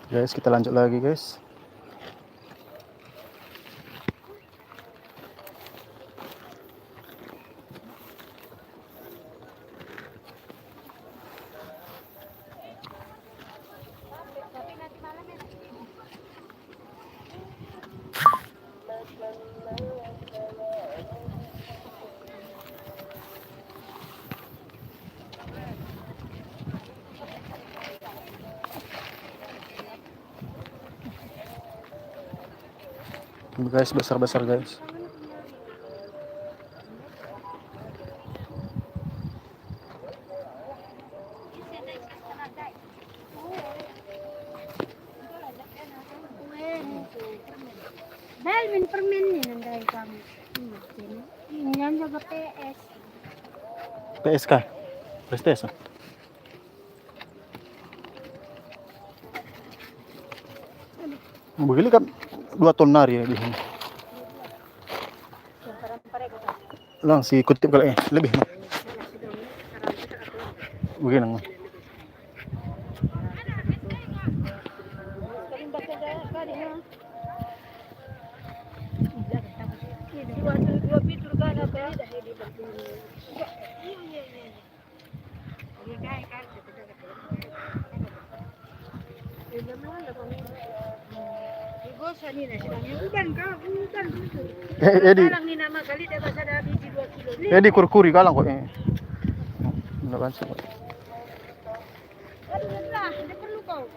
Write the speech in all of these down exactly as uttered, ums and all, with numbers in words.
Guys, kita lanjut lagi, guys. Guys, besar-besar, guys. Bal min permen ni nandai kami. Ini jaga P S. P S K. Prestes. Begini kan dua ton nari ya di sini. Lang si kutip kalau, eh, lebih, no. Begini, no. Eh, eh, di, eh, di kurkuri kalang kok, eh. Nggak banci kok.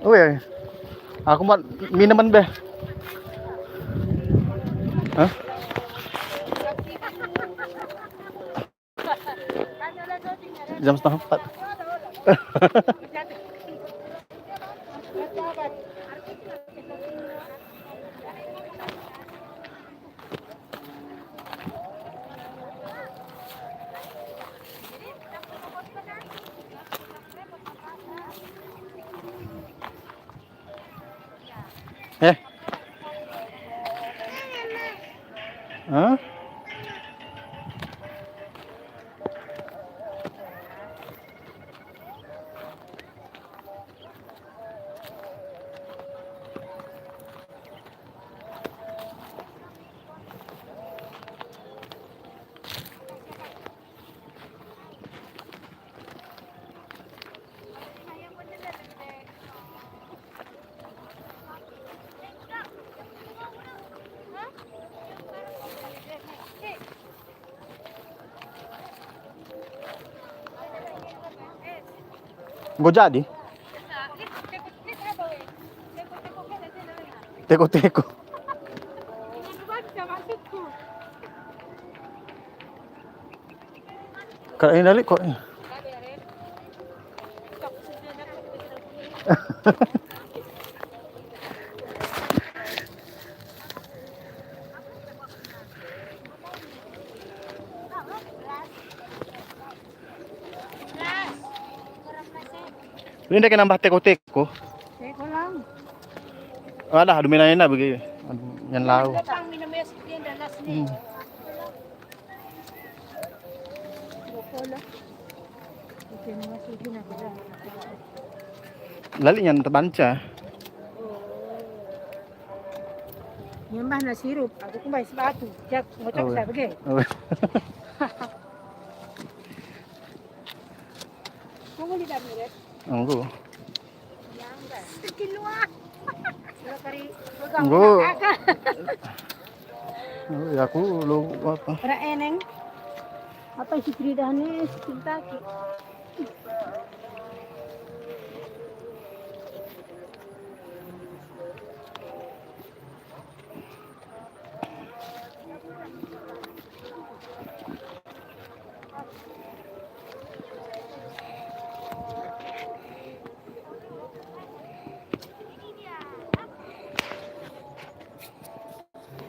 Oh ya, aku mat minuman deh. Hah? Jam setengah empat. Eh? Hah? Enggo jadi? Teko-teko. Kalau ini balik kok. Ini ndak nambah teko-teko. Teko lang. Alah, aduh, main-main bagi. Aduh, nyen lau. Datang minum es krim dan nasi. Hmm. Lali nyan terbanca. Nyembah na sirup, aku kumbai sepatu. Jak ngocok. Oh, saya bage. Oh. Kamu di dalam, Red? Enggo. Yang enggak. Sekilo, ah. Sudah kari pegang. Enggo. Kakak. Oh, ya aku lo apa? Ora eneng. Apa isi ceritane, cerita ki?